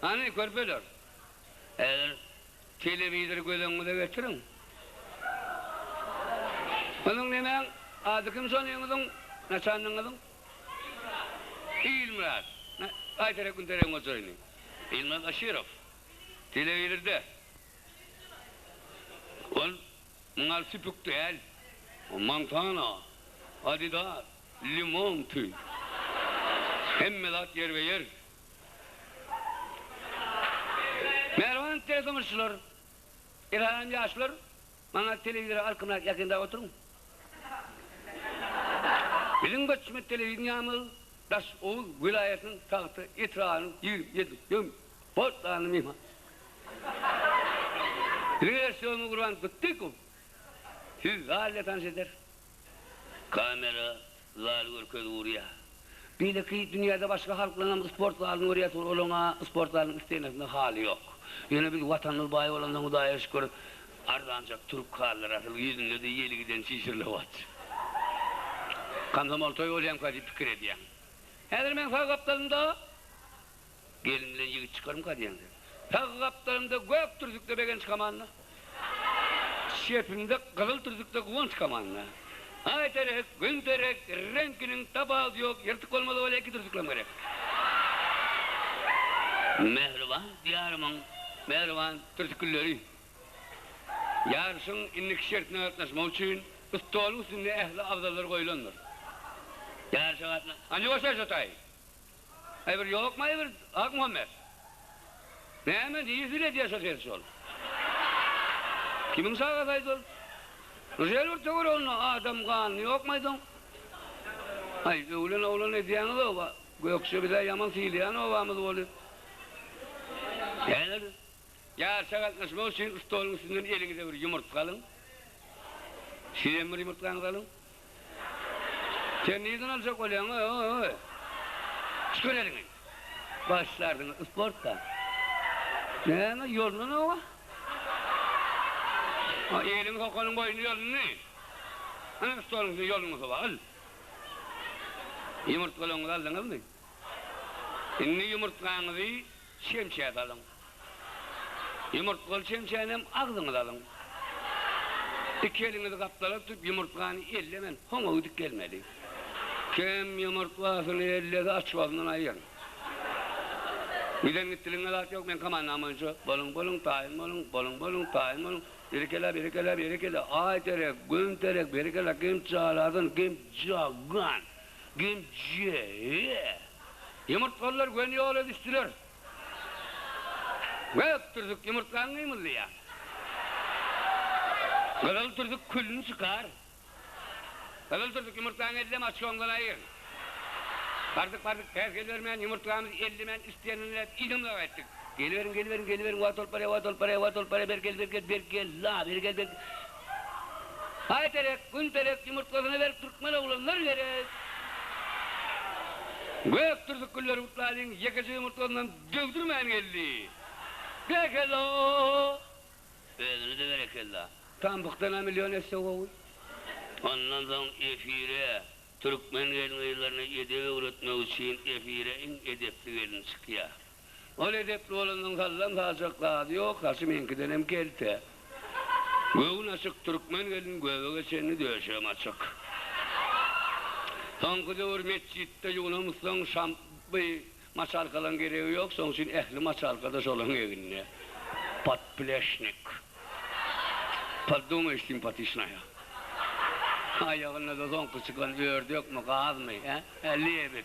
Hany, körpeler, häzir telewizory göz öňüňize getiriň. Onuň nemäň ady kim şonyňyzyň, naçalnigiňiziň? Ilmyrat. Aýterek Günteregiň hojaýyny. Ilmyrat Aşyrow. Telewizorda. Ol muňa süpük däl. Montana, Adidas, limon tüý. Hemme zat ýerbe-ýer. Mähriban teletomaşaçylar, esasan ýaşlar, maňa telewizora alkymrak ýakynrak oturyň. Biziň göçme telewideniýamyz Daşoguz welaýatynyň Tagta etrabynyň 27 ýöm bort sany myhman. Biziň režissýorymyz Gurban Gytdykow sizi zal ile tanyş eder. Kamera zaly görkezip urýar. Beýleki dünýäde başga halklaryňam sport zalyny görýäs, olaryň-a sport zalynyň istenasynda haly ýok. Ýöne biz Watanymyz baý bolansoň Hudaýa şükür, arzanjak türk halylary asyl ýüzünde-de ýeli giden çişirilewaç. Komsomol toý bolýamka diýip pikir edýäň. Häzir meň sag gapdalymda Gelin bilen ýigit çykarmyka diýýäň sen. Sag gapdalymda gök türsükde Begenç komanda. Çepimde gyzyl türsükde Guwanç komanda. Aý terek, gün terek, reňkiniň tapawudy ýok, ýyrtyk bolmasa bolýa iki türsüklem gerek. Mähriban Diýarymyň mähriban türsüklileri! Ýaryşyň indiki şertine gatnaşmak üçin stoluň üstünde ähli abzallar goýlandyr. Ýaryşa gatna. Anjy goşaý şo taýy. Aý bir ýokmy aý bir Akmuhammet? Näme nireden edýär şo sesi şol? Kimiň çagasy aýdy ol? Žel bir töwereginde adam ganyny ýokmy aýdyň? Aý öwlen oglan edýäňiz-ow, Gökje bizä ýaman sylaýan obamyz bolýar. Häzir ýaryşa gatnaşmak üçin stoluň üstünden eliňize bir ýumurtga alyň. Sizem bir ýumurtgaňyzy alyň. Sen nirden aljak bolýaň-oý? Çykar eliňi. Başlarsyňyz sportda. Näme, ýolunanok-a? A, eliňi sokanyň boýny ýolundy. Ana, stoluň üstünde ýolunyň sowa, al. Ýumurtgalaryňyzy aldyňyzmy? Indi ýumurtgaňyzy Çemçä salyň. Ýumurtgaly çemçänem agzyňyza alyň. Iki eliňizi gapdala tutup, ýumurtgany ellemän, hoňa gidip gelmeli. Kim ýumurtgasyny ellese, açgazyndan aýyryň. Giden gitdiligiňe zat ýok, meň komandam boýunça, boluň, boluň, taýyn boluň, boluň, boluň, taýyn boluň, berekella, berekella, berekella, aý terek, gün terek, berekella, kim çalasyn, kim jagan, kim je-e. Ýumurtgalylar göni ýola düşdüler. Gök türsük ýumurtgaň gymyldaýar. Gyzyl türsük külüni çykar. Gyzyl türsük ýumurtgaňy elleme açoňdan aýyr. Bardyk bardyk päsgel bermän ýumurtgamyzy ellemän islenenläp yzymyza gaýtdyk. Geliberiň geliberiň geliberiň wagt bolup barýar wagt bolup barýar wagt bolup barýar ber gel ber gel ber gel la ber gel ber Aý terek gün terek ýumurtgasyny berip türkmen oglanlar gerek. Gök türsük gülleri gutlalyň ýekeje ýumurtgasyndan döwdürmän geldi. Berekella! Özüne-de berekella. Tambykdan-a million esse gowy. Ondan soň efire türkmen gelin-gyzlaryna edep öwretmek üçin efire iň edepli gelin çykýar. Ol edepli bolansoň sallam saljak zady ýok, saçy meňkidenem kelte. Göwün açyk türkmen gelin göbege çenli döşem açyk. Soňky döwür metjitde ýuwunamyzsoň şampy maçalkalaň geregi ýok, şoň üçin ähli maçalka-da şolaň eginde. Podpleşnik. Podumay simpatiçnaýa. Aýagynda-da soňky çykan ördekmi, gazmy, hä? Hä, lebed.